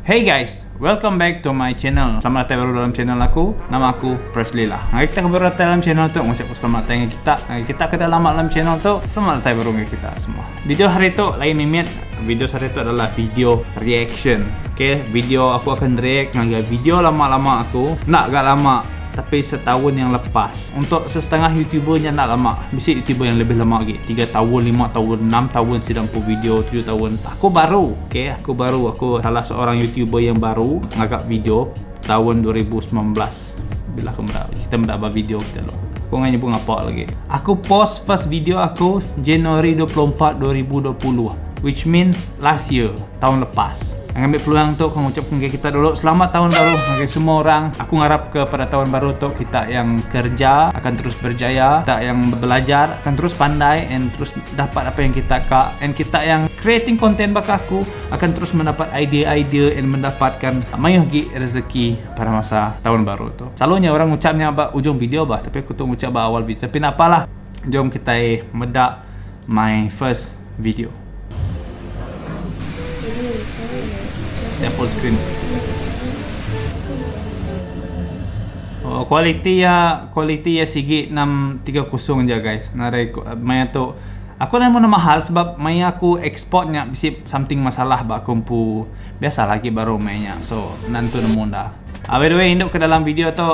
Hey guys, welcome back to my channel. Selamat datai baru dalam channel aku. Nama aku Presley lah. Ngagai kita ke baru datai dalam channel tu, ngucap selamat datai ngagai kita. Ngagai kita ke dah lama dalam channel tu, selamat datai baru ngagai kita semua. Video hari tu lain mimit. Video hari tu adalah video reaction. Okay, video aku akan react ngagai video lama-lama aku. Nak gak lama tapi setahun yang lepas. Untuk sesetengah YouTuber nya nak lama. Bisi YouTuber yang lebih lama lagi. 3 tahun, 5 tahun, 6 tahun sidang pu video, 7 tahun. Aku baru, okay, aku baru, aku salah seorang YouTuber yang baru ngagak video tahun 2019. Bila aku mendak, kita mendak buat video kita lo. Aku nggak nyebut ngapa lagi. Aku post first video aku Januari 24 2020, which mean last year, tahun lepas. Ngambil peluang tu aku ngucapkan ke kita dulu selamat tahun baru bagi semua orang. Aku ngarap ke pada tahun baru tu kita yang kerja akan terus berjaya, kita yang belajar akan terus pandai and terus dapat apa yang kita ka, and kita yang creating content baka aku akan terus mendapat idea-idea and mendapatkan mayuh gi rezeki pada masa tahun baru tu. Selalunya orang ngucapnya ba ujung video bah, tapi aku tu ngucap ba awal video. Tapi nak apalah. Jom kita medak my first video. Ya, full screen. Oh, kualiti ya, kualiti ya sigi 630 je guys. Narai maya tu aku nak mana mahal sebab maya aku exportnya bisi something masalah ba kumpu. Biasa lagi baru mainnya. So nanti nemu dah. By the way, induk ke dalam video tu,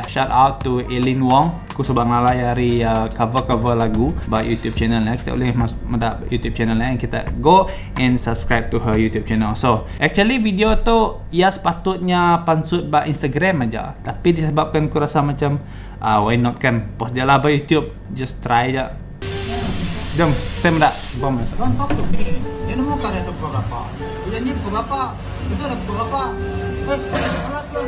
shout out to Eileen Wong. Aku sebab ngalai hari cover-cover lagu ba YouTube channel nya. Kita boleh mendak YouTube channel nya, kita go and subscribe to her YouTube channel. So actually video tu ia sepatutnya pansut ba Instagram aja, tapi disebabkan aku rasa macam why not kan post je lah ba YouTube, just try je. Jom kita mendak bom masuk. Dia nemu kan itu berapa? Udah ni berapa? Itu ada berapa? Terus kelas kan.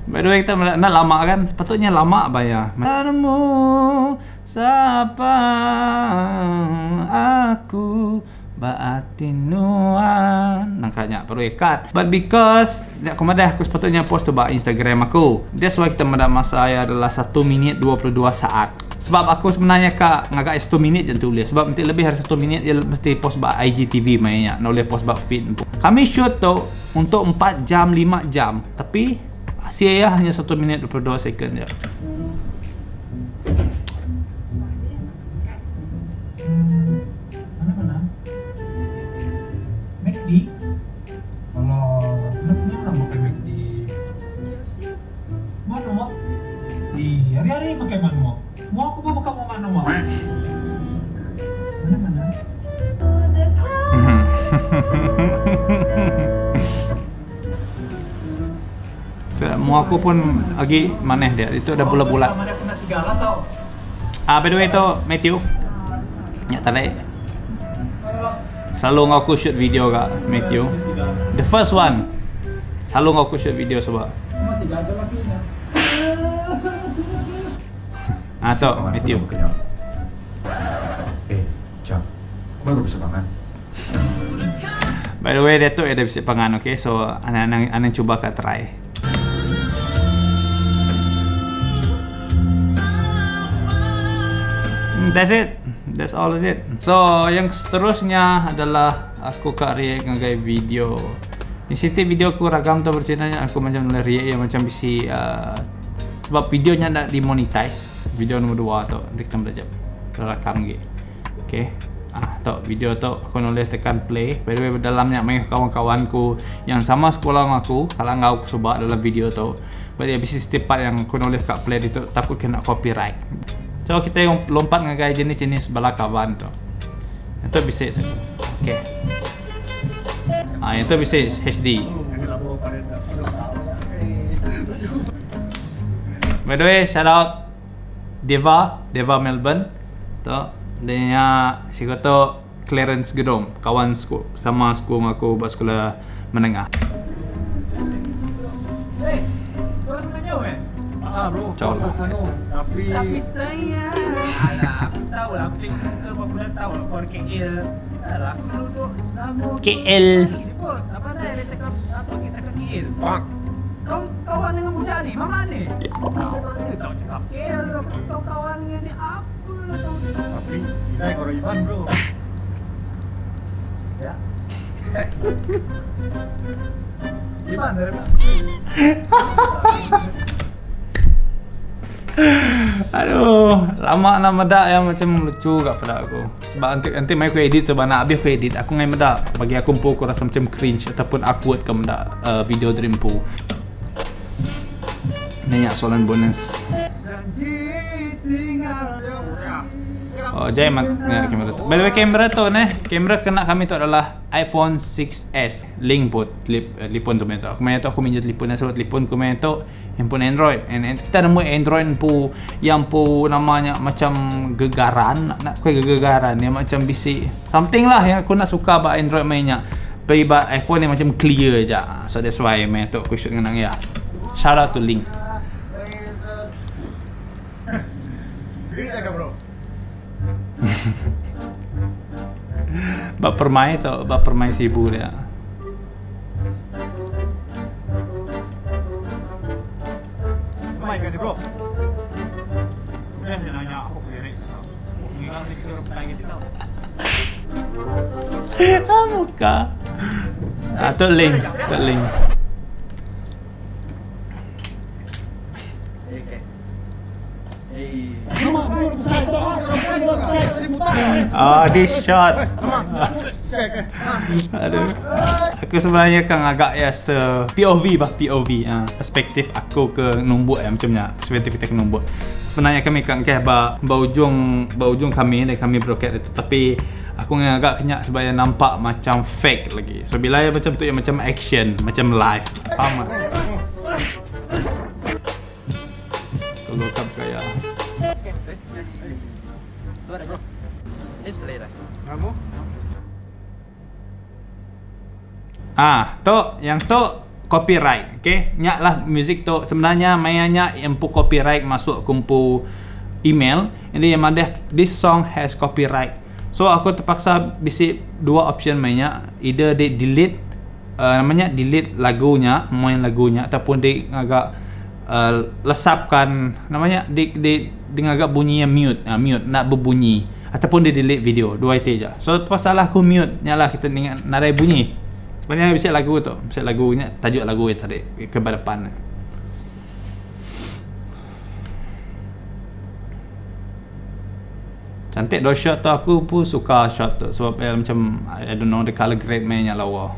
By the way, kita nak lama kan? Sepatutnya lama bayar. Nemu siapa aku baatinuan. Nangkanya perlu ikat. But because aku madah aku sepatutnya post tu ba Instagram aku. That's why kita madah masa saya adalah 1 minit 22 saat. Sebab aku sebenarnya kak ngagak 1 minit je tulis. Sebab nanti lebih dari 1 minit dia mesti post ba IGTV mainnya. Nak boleh post ba feed. Kami shoot tu untuk 4 jam 5 jam. Tapi hasil ya hanya 1 minit 22 second je. Mana-mana? McD? Kalau nak orang pakai McD. Mana mak? Di hari-hari pakai mana mak? Mau aku pun buka mau mana mak? Mana-mana? Mau aku pun lagi maneh dia. Itu ada bulat-bulat. By the way tu Matthew. Ya tarik. Selalu aku shoot video kak Matthew. The first one. Selalu aku shoot video sebab. Ah tu Matthew. Eh, jap. Kau baru bisa pangan. By the way dia tu ada bisa pangan, okay? So anak-anak cuba kat try. That's it. That's all is it. So yang seterusnya adalah aku kak react ngagai video. Di situ video aku ragam tu berceritanya aku macam noleh react yang macam bisi sebab videonya nak dimonetize. Video nombor 2 tu nanti kita belajar rakam lagi. Okay. Ah tu video tu aku noleh tekan play. By the way dalamnya main kawan-kawanku yang sama sekolah dengan aku, kalau ngau aku sebab dalam video tu. But dia bisi setiap part yang aku noleh kat play itu takut kena copyright. So kita yang lompat ngagai jenis-jenis bala kawan tu. Itu bisa. Okay. Ah itu bisa HD. By the way, shout out Deva Melbourne. Tu dia si kata Clarence Gedong, kawan sama school aku buat sekolah menengah. Hey, korang sebenarnya weh? Ah bro, Ciao lah. Tapi saya, alah aku tahu lah, aku tengok muka aku dah tahu lah kau KL. Alah aku duduk Selangor. KL. Tak pandai dia cakap apa kita cakap KL. Kau kawan dengan budak ni, mama ni. Mana tahu cakap KL, aku tahu kawan dengan ni apa. Tapi indai orang Iban bro. Ya. Iban dari mana? Aduh, lama nak meda yang macam lucu gak pada aku. Sebab nanti nanti mai aku edit sebab nak habis aku edit, aku ngai meda. Bagi aku empu aku rasa macam cringe ataupun awkward ke meda video dari empu. Nanya soalan bonus. Janji tinggal. Oh, jai mat ya, kamera tu. By the way, kamera tu neh, kamera kena kami tu adalah iPhone 6s. Link pun telefon tu main tu. Aku main tu aku minjat telefon sebab telefon ku main tu handphone Android. And kita nemu Android pu yang pu namanya macam gegaran, nak nak kau gegaran yang macam bisi something lah yang aku nak suka ba Android mainnya. Tapi ba iPhone yang macam clear je. So that's why main tu aku shoot dengan ya. Shout out to Link. Ini jaga bro. Bak permai tu, bak permai Sibu dia. Main kan bro. Eh, dia nanya aku kira. Ngira sih kita orang kita. Ah, muka. Ah, tu link, tu link. Okay. Eh. Oh, this shot. Aduh. Aku sebenarnya kan agak ya se POV bah POV ah perspektif aku ke nombor ya macamnya perspektif kita ke nombor. Sebenarnya kami kan ke ba ba ujung kami dan kami broadcast itu tapi aku agak kenyak sebab yang nampak macam fake lagi. So bila yang macam tu yang macam action, macam live. Faham tak? Kalau kap kaya. Kamu? Ah, tu yang tu copyright, okey? Nyak lah music tu sebenarnya mayanya yang pu copyright masuk kumpu email. Ini yang ada this song has copyright. So aku terpaksa bisi dua option mainnya, either they delete namanya delete lagunya, main lagunya ataupun dia agak lesapkan namanya di di dengan agak bunyinya mute, mute nak berbunyi ataupun dia delete video, dua itu je. So terpaksa lah aku mute, nyala kita ingat nadai bunyi. Sebenarnya bisa lagu tu, bisa lagunya tajuk lagu itu tadi ke depan. Cantik dua shot tu, aku pun suka shot tu sebab macam I don't know the color grade mainnya lawa.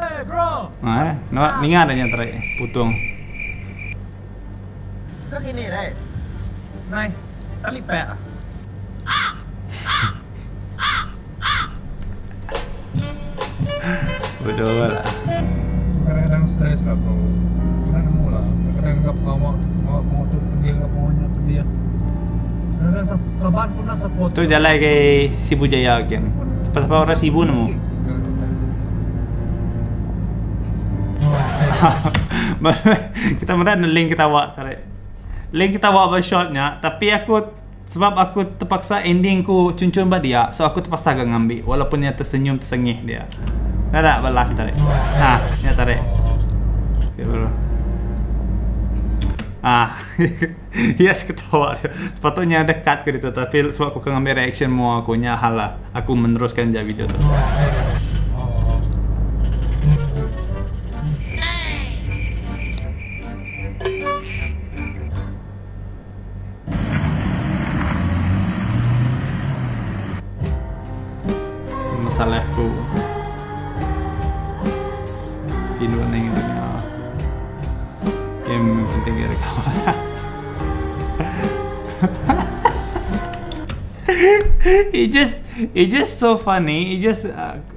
Hey bro. Ha, nak ningat adanya tarik putung. Kau kini right? Nai, tali pek. Bodoh lah. Kadang-kadang stres lah bro. Kadang nemu lah. Kadang anggap pengawak pengawak tu pedih, anggap pengawaknya pedih. Kadang-kadang kaban pun nak support. Tu jalan ke Sibu Jaya kan. Pasal orang Sibu nemu. Kita menda link kita awak tarik. Link kita awak bershotnya, tapi aku sebab aku terpaksa ending ku cuncun ba dia, so aku terpaksa gak ngambil walaupun dia tersenyum tersengih dia. Dah tak balas tarik. Ha, dia tarik. Okay, bro. Ah, yes ketawa dia. Sepatutnya ada cut ke itu, tapi sebab aku kena ambil reaction mu aku nya hal lah. Aku meneruskan je video tu. Masalah aku. Tidur neng dunia. Game penting biar kawan. It just so funny. It just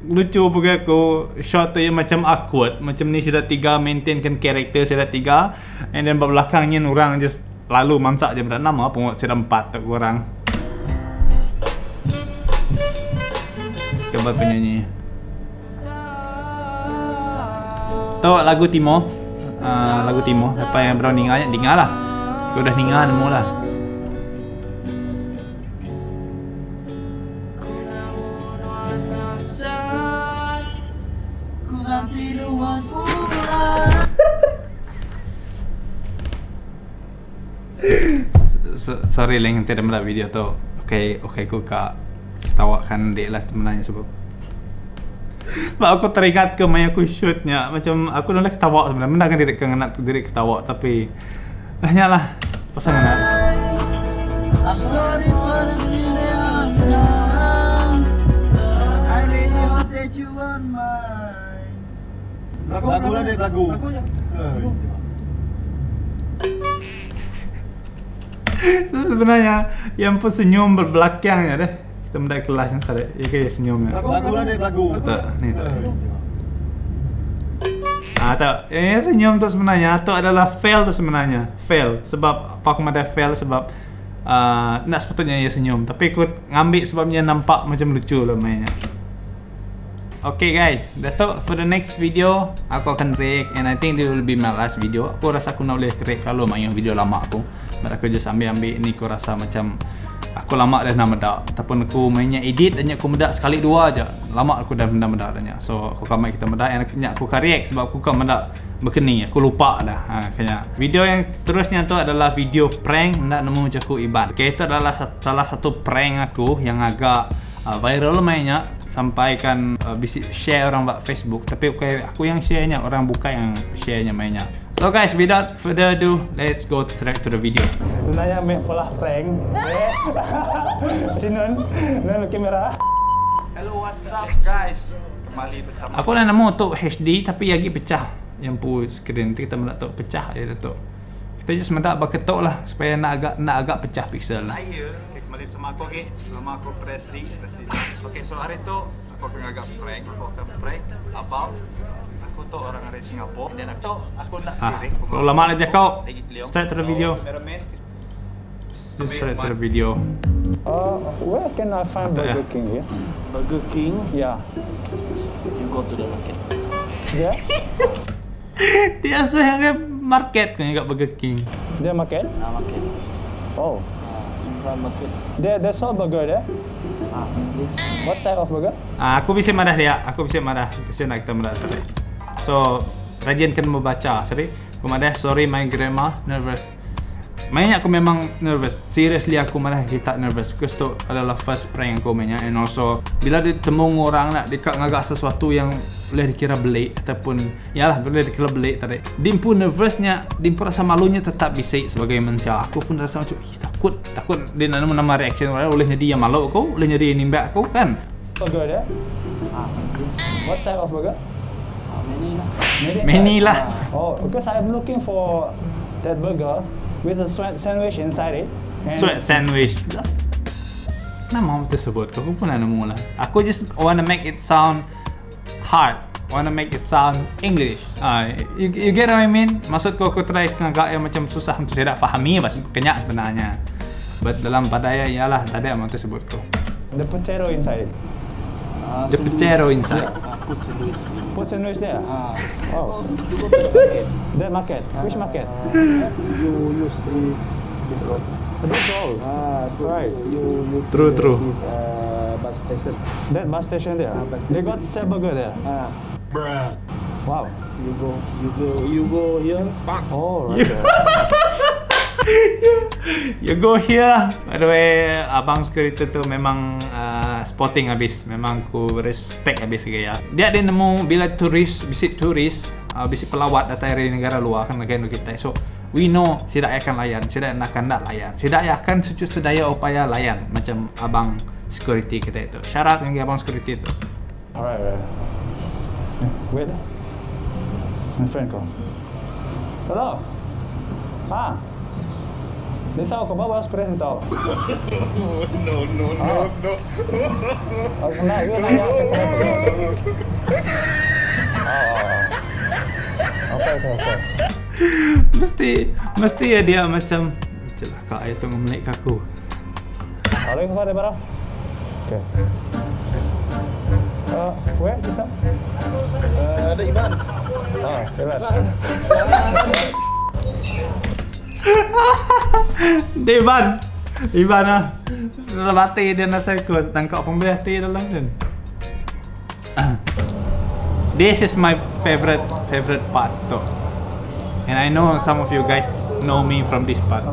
lucu bagi aku. Shot tu yang macam awkward. Macam ni sudah tiga maintainkan karakter sudah tiga, and then belakangnya orang just lalu mansak je berapa nama pun sudah empat tu orang. Coba penyanyi. Tu lagu Timo. Lagu Timo. Siapa yang baru ninga, dengar lah. Aku dah ninga nemu lah. Sorry lah enti meda video tu. Okay, okay ku ka ketawa kan dik lah sebenarnya sebab sebab aku teringat ke maya aku shoot nya macam aku dah ketawa sebenarnya. Menda kan diri ke ngena diri ketawa tapi ah nya lah pasal ngena. Lagu lah dek lagu. So, sebenarnya yang pun senyum berbelakang nya deh. Kita meda kelas nya tadi. Ya ke senyum nya. Lagu lah dek lagu. Betul. Ni tadi. Ah tak, yang senyum tu sebenarnya tu adalah fail tu sebenarnya. Fail sebab apa aku madah fail sebab uh, nak sepatutnya ia senyum tapi aku ngambil sebabnya nampak macam lucu lah mainnya. Okay guys, dah tu for the next video aku akan react and I think this will be my last video. Aku rasa aku nak boleh react kalau main video lama aku. But aku just ambil-ambil ni aku rasa macam aku lama dah nak medak ataupun aku mainnya edit dan aku medak sekali dua aja. Lama aku dah benda medak dah So aku kamai kita medak and aku, aku ka react sebab aku kan medak berkeni. Aku lupa dah. Ha, kayaknya. Video yang seterusnya tu adalah video prank nak nemu jaku Iban. Okay, itu adalah salah satu prank aku yang agak viral mainnya sampai kan bisi share orang buat Facebook tapi okay, aku yang share nya orang buka yang share nya mainnya. So guys, without further ado, let's go straight to the video. Sebenarnya mek pola prank. Sinun, nun kamera. Hello, what's up guys? Kembali bersama Aku dah nemu untuk HD tapi lagi pecah yang pu screen. Nanti kita melak tok pecah je tu. Kita just mendak berketok lah supaya nak agak pecah pixel lah. Saya. Okay, kembali bersama aku okay. Nama aku Presley. Presley. Okay, so hari tu aku akan agak prank. Aku akan prank about aku tu orang dari Singapura dan aku aku nak Ah, kalau lama lagi kau. Start to the video. Cameraman. Just straight to the video. Where can I find Betul, ya? Burger King here? Burger King, Yeah. you go to the market. There? Dia asal yang market kan kat Burger King. There market? Ah, market. Oh. Ah, in front market. There, there's sell burger there. Ah, yes. What type of burger? Ah, aku bisa marah dia. Aku bisa marah. Bisa nak kita marah sorry. So, rajin kan membaca. Sorry. Aku marah sorry my grammar nervous. Mainnya aku memang nervous. Seriously aku malah kita nervous because tu adalah first prank aku mainnya and also bila dia temu orang nak dekat ngagak sesuatu yang boleh dikira belik ataupun yalah boleh dikira belik tadi. Dia pun nervousnya, dia pun rasa malunya tetap bisik sebagai manusia. Aku pun rasa macam ih takut, takut dia nak nama reaction orang boleh jadi yang malu aku, boleh jadi yang nimbak aku kan. Burger there? Ah, yes. What type of burger? Ah, many lah. Many, Many type. lah. Oh, because I'm looking for that burger with a sweat sandwich inside it. And Sweat sandwich. Nama apa tersebut? Aku pun nak nemu lah. Aku just wanna make it sound hard. Wanna make it sound English. Ah, you get what I mean? Maksudku aku try ngagak yang macam susah untuk saya tak fahami bahasa kenyak sebenarnya. But dalam padaya ialah tadi yang tersebut ku. The potato inside it. Ah, The sandwich. potato inside. Ah, put sandwich. Put sandwich there. Ah, Oh, you go to the market. that market. Which market? You use this this road. This road. Ah, to, Right. You use True, true. This, bus station. That bus station there. Ah, bus They station. got sell burger there. Ah, Wow. you go, you go, you go here. Oh, right there. You go here. By the way, abang security tu memang sporting habis. Memang aku respect habis gaya. Dia ada nemu bila turis, visit turis, visit pelawat datang dari negara luar kan negara kita. So, we know tidak akan layan, tidak akan nak layan. Tidak akan sejuk sedaya upaya layan macam abang security kita itu. Syarat dengan abang security itu. Alright, right. Wait. My friend call. Hello. Ah. Dia tahu kau bawa spray dia tahu. No no no no. Oh, nak you nak ya. Oh. Okay, okay, okay. Mesti ya dia macam celaka ayat tu ngemelik aku. Kalau kau ada barang. Okay. Where just now? Ada Iban. Oh, Iban. Dia Iban. Iban lah. Dalam hati dia nak saya aku tangkap pembeli hati dalam kan. This is my favorite part tu. And I know some of you guys know me from this part.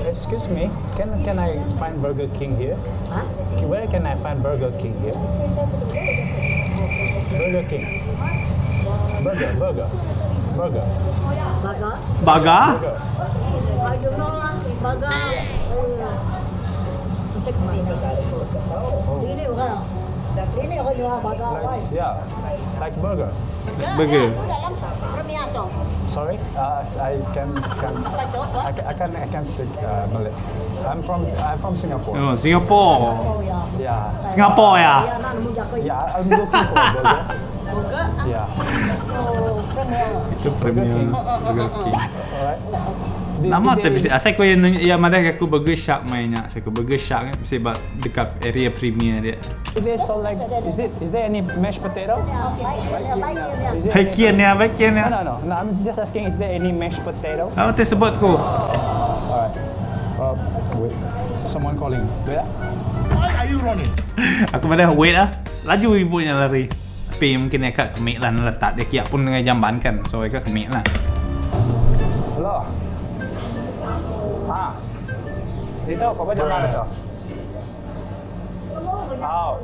Excuse me, can can I find Burger King here? Huh? Where can I find Burger King here? Burger King. Burger, burger, burger. Burger? Baga? Burger. I don't know lah. Burger. Like, yeah, like burger. Burger. Sorry, I can can I, I can I can speak Malay. I'm from Singapore. Oh, Singapore. Yeah. Singapore ya. Yeah, I'm looking for a burger. Yeah. Itu premier Burger King. Alright. Nama Did tu they- bisi asal ko yang ya madah aku Burger Shark mainnya. Asal aku Burger Shark kan mesti ba dekat area premier dia. Did they sell like is it is there any mashed potato? Is there any- Bakian ya, bakian ya. No, no, no. No, I'm just asking is there any mashed potato? Apa tu sebut ku? Alright. Wait. Someone calling. Wait. ah. Aku madah wait ah. Laju ibunya lari. Tapi mungkin dia kat kemik lah nak letak dia kiak pun dengan jamban kan. So dia kat kemik lah. Hello. Ah. Dito, kau baca mana tu? Oh.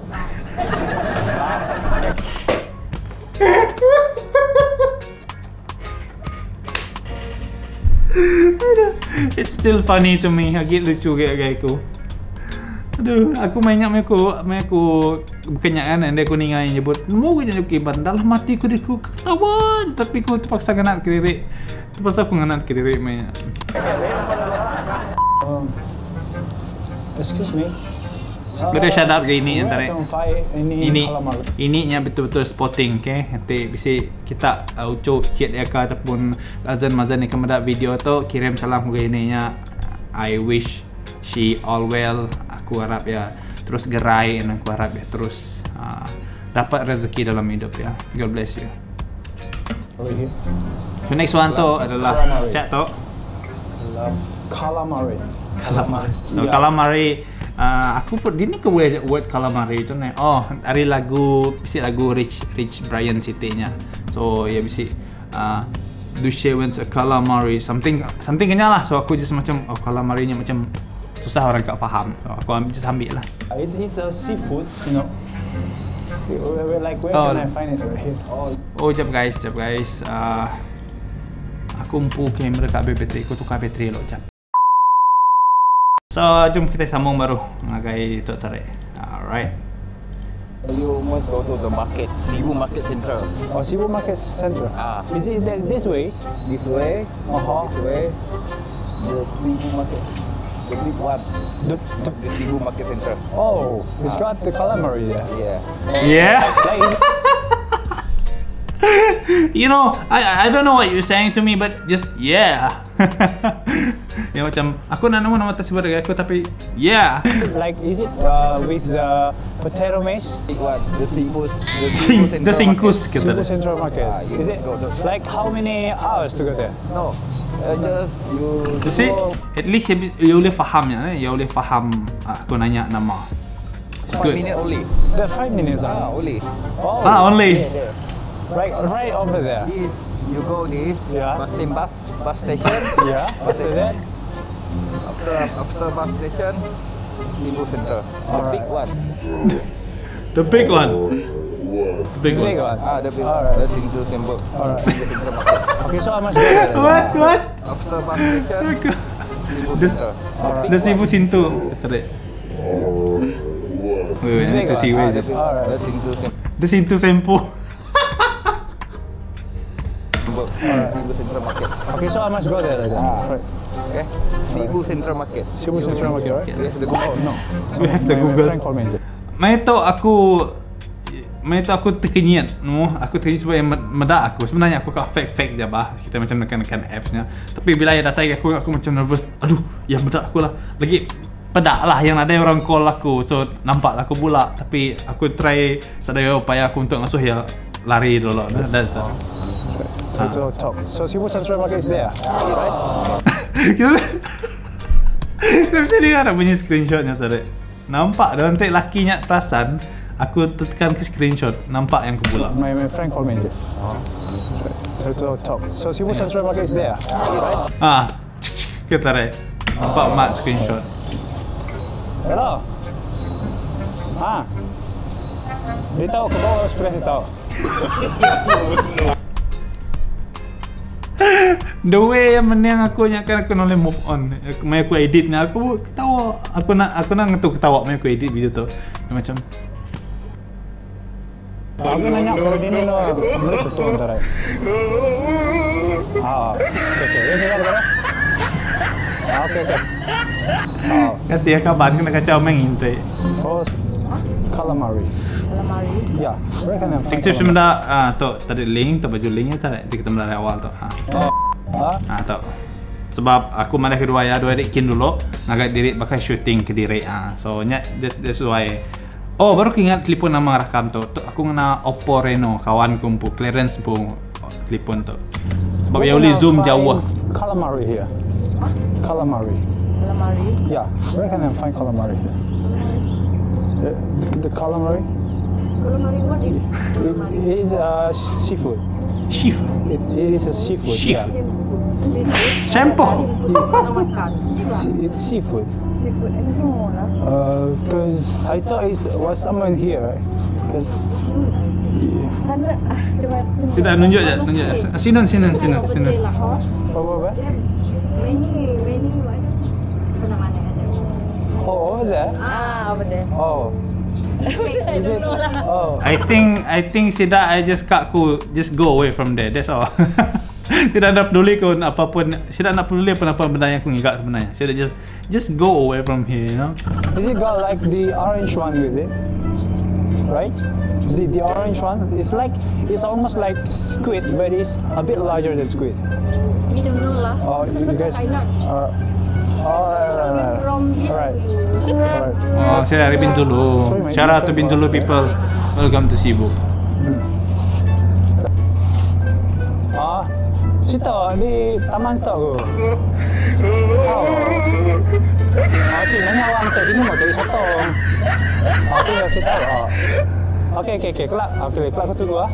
It's still funny to me. Agak lucu kayak kayak aku. Aduh, aku main ingat aku, main aku bukannya kan, and aku ningai nyebut, nemu ke nyebut kiban, dalam mati aku dia aku ketawa, tapi aku terpaksa kena kiri. Terpaksa aku kena kiri main. Excuse me. Beda shout out ke ini Where antara. can find any Ini calamari? ininya betul-betul spotting, okay? Nanti bisa kita ucuk cik dia ke ataupun azan mazan ni kemudian video tu kirim salam ke ininya. I wish she all well. Aku harap ya terus gerai dan aku harap ya terus dapat rezeki dalam hidup ya. God bless you. Over here. So next one tu adalah Calamari. chat tu. Calamari. Calamari. So Yeah. calamari aku pun dia ni ke word, word calamari tu ni. Oh, hari lagu bisi lagu Rich Rich Brian City nya. So ya bisi Duce wants a calamari something something kenyal lah. So aku just macam oh calamari nya macam susah orang tak faham. So aku ambil, just ambil lah. It's a seafood, you know. We're like, where Oh. can I find it over here? Oh, jap guys, jap guys. Aku empu kamera kat habis bateri, aku tukar bateri lo jap. So, jom kita sambung baru ngagai Tok Tarik. Alright. You must go to the market, Sibu Market Central. Oh, Sibu Market Central. Ah. Is it that this way? This way, Uh-huh. this way, the Sibu Market, the big one, the Sibu Market Central. Oh, it's got the calamari there. Yeah. Yeah. Like, You know, I don't know what you're saying to me, but just yeah. Ya macam aku nak nama nama tersebut dengan aku tapi yeah. like is it with the potato mace? Big one, the Sibu, the Sing, Sibu Central the singkus Market. kata Sibu dia. Central Market. Ah, you Is it go to- like how many hours to go there? No, just you. You see, go at least you, you boleh faham ya, you boleh faham aku nanya nama. It's 5 good. minute only. The 5 minutes. Ah, Ah. only. Oh, Ah, only. Yeah, yeah. Right over there. This you go this Yeah. bus station, bus station. Yeah. Bus After that, station. After bus station, Sibu Central. The Alright. big one. The big one. The big big one. one. Ah, the big one. Alright. The Sibu Central. Alright. Sibu Central Market. Okay, so I must go there. What? What? After bus station, Sibu The, Central. Alright. the Sibu Sintu. Kata dia. Wait, wait, Big itu one. si Ah, wait. the big one. Alright. The Sibu Central. The Sintu Sempo. Sibu Central Market. Okay, so I must go there then. Ah. Right. Okay. Sibu Central Market. Sibu Central Market, right? You have the Google. Oh no. We have the My Google. friend called me. Mai tu aku Mai tu aku terkenyit no? Aku terkenyit sebab yang medak aku. Sebenarnya aku kat fake-fake je bah. Kita macam nekan-nekan apps-nya. Tapi bila yang datang aku, aku macam nervous. Aduh, yang medak aku lah. Lagi pedak lah yang ada orang call aku. So nampak lah aku pula. Tapi aku try sedaya upaya aku untuk ngasuh ya lari dulu. Dah, dah, dah. To the top. So Sibu Central Market is there, right? Kita bisa dengar nak bunyi screenshotnya tadi. Nampak dah nanti lakinya perasan. Aku tekan ke screenshot, nampak yang aku pula. My friend called me. To the top. So Sibu Central Market is there, right? Ah. Kita re. Nampak mat screenshot. Hello. Ha. Dia tahu ke bawah express dia tahu. The way yang mending aku nya kan aku boleh move on. Aku mai aku edit ni aku ketawa. Aku nak aku nak ngetu ketawa mai aku edit video tu. Dia macam Aku nanya kalau dia ni no. Boleh betul antara. Ah. Okey okey. Ya sudah sudah. Ah, okey okey. Ah. Kasih ya kabar kena kacau main ngintai. Oh, calamari. Calamari. Yeah. Where can I find Picture calamari? sebenarnya ah tu tadi link tu baju linknya tadi nanti kita mulai dari awal tu. Ah. Ah, Ah tu. Sebab aku malah kedua ya dua kin dulu ngagak diri bakal shooting ke diri ah. So nya that, that's why Oh baru ingat telefon nama rakam tu. Tu aku ngena Oppo Reno kawan kumpu clearance pun telefon tu. Sebab where ya can boleh I zoom find jauh. Calamari here. Calamari. Calamari. Yeah. Where can I find calamari here? The, the calamari? Calamari what is? It is seafood. Shift. It is a seafood. Shift. Yeah. Seafood. Shampoo. Makan. It's seafood. Seafood. I don't know lah. Because I thought it was someone here, right? Because Sana ah, cuma Sudah nunjuk je, nunjuk je. Sinun, sinun, sinun, sinun. Betul lah. what, what, what? Many, many what? Mana mana ada. Oh, over there. Ah, over there. Oh, is it? Oh, I think Sida I just cut ku just go away from there. That's all. Tidak nak peduli ku apapun, Sida nak peduli apa-apa benda yang aku ngigak sebenarnya. Sida just go away from here, you know. is it got like the orange one with it? Right? The orange one. It's like it's almost like squid, but it's a bit larger than squid. We don't know lah. Oh, you guys. I not. Oh, right, right, right. From here. Alright. Alright. Oh, saya dari Bintulu. Shout out to Bintulu people. Welcome to Sibu. Ah, situ di taman situ aku. Oh. Ah, cik, nanya awak minta sini mau cari sotong. Ah, aku dah situ. Ah. Okey, okey, okey. Kelak, okey, kelak aku tunggu ah.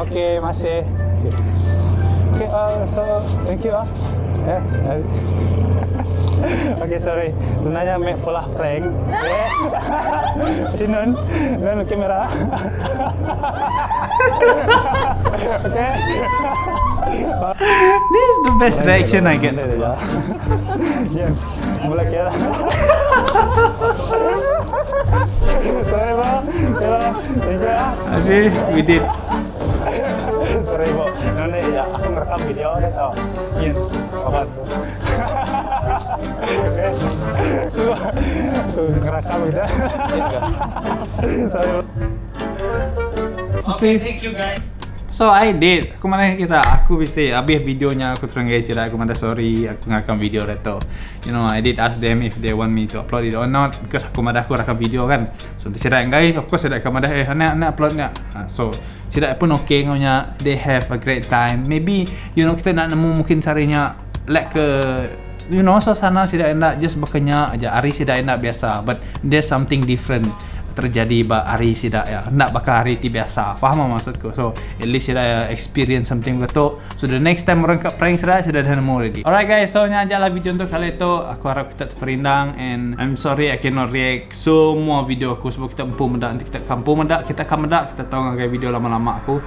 Okey, masih. Okey, so thank you ah. Eh, eh. Okey, sorry. Sebenarnya mek pola prank. Eh. Sinun, nun kamera. Okey. This is the best reaction I get. Ya. Ya, mulai kira. Sorry, Bang. Ya, thank you ah. See, we did. Sorry, Bo. None, ya, aku ngerekam video ya, so. Iya, kapan? Oke. Aku ngerekam gitu. Sorry, Bo. See? thank you guys. So I did. Aku mana kita? Aku bisa habis videonya aku terang guys aku mana sorry aku ngerekam video reto. You know, I did ask them if they want me to upload it or not because aku mana aku rakam video kan. So nanti saya guys, of course saya akan mana eh nak nak upload nak. So saya pun okay ngaunya they have a great time. Maybe you know kita nak nemu mungkin carinya like ke you know suasana tidak enak just berkenya aja hari tidak enak biasa but there's something different terjadi ba hari sidak ya nak bakal hari ti biasa faham apa maksudku so at least sidak ya experience something betul so the next time orang kat prank sidak sudah dah nemu already alright guys so ni aja lah video untuk kali itu aku harap kita terperindang and I'm sorry I cannot react semua video aku sebab kita empu mendak nanti kita kampung mendak kita akan mendak kita tahu ngagai video lama-lama aku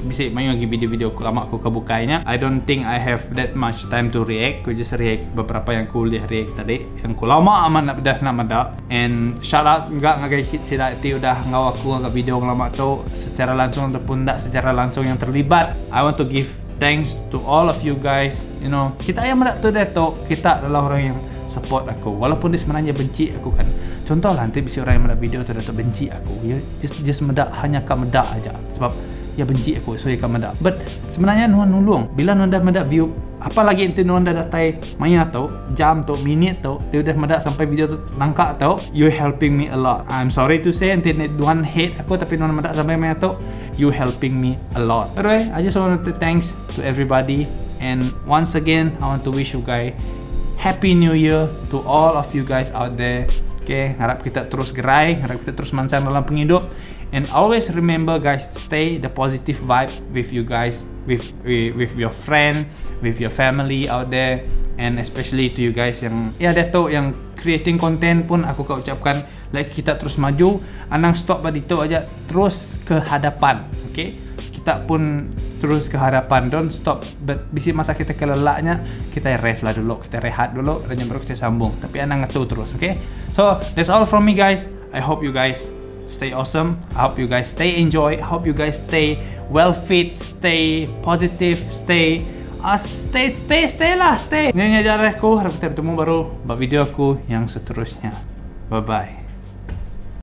bisa main lagi video-video aku lama aku kebukainya I don't think I have that much time to react aku just react beberapa yang aku lihat react tadi yang aku lama amat nak bedah nak mendak and shout out enggak ngagai hit sidak ti udah ngau aku ngagak video lama tu secara langsung ataupun tak secara langsung yang terlibat. I want to give thanks to all of you guys. You know, kita yang mendak tu tu kita adalah orang yang support aku walaupun dia sebenarnya benci aku kan. Contoh lah nanti bisa orang yang mendak video tu dah benci aku. Ya just mendak hanya ka mendak aja sebab ya benci aku so ya ka mendak. But sebenarnya nuan nulung bila nuan dah mendak view apalagi nanti nuan dah datai maya tu jam tu minit tu dia udah mendak sampai video tu nangka tu you helping me a lot. I'm sorry to say nanti nuan hate aku tapi nuan mendak sampai maya tu you helping me a lot. By the way, I just want to thanks to everybody and once again I want to wish you guys Happy New Year to all of you guys out there. Okay, harap kita terus gerai, harap kita terus mancang dalam penghidup. And always remember guys, stay the positive vibe with you guys. with with your friend, with your family out there and especially to you guys yang ya diatu yang creating content pun aku ka ucapkan like kita terus maju anang stop ba ditu aja terus ke hadapan okay kita pun terus ke hadapan don't stop but bisi masa kita ke lelak nya kita rest lah dulu kita rehat dulu dan baru kita sambung tapi anang ngetu terus okay so that's all from me guys I hope you guys stay awesome I hope you guys stay enjoy I hope you guys stay well fit stay positive stay uh, stay stay stay lah stay. Ini aja aku harap kita bertemu baru ba video aku yang seterusnya. Bye bye.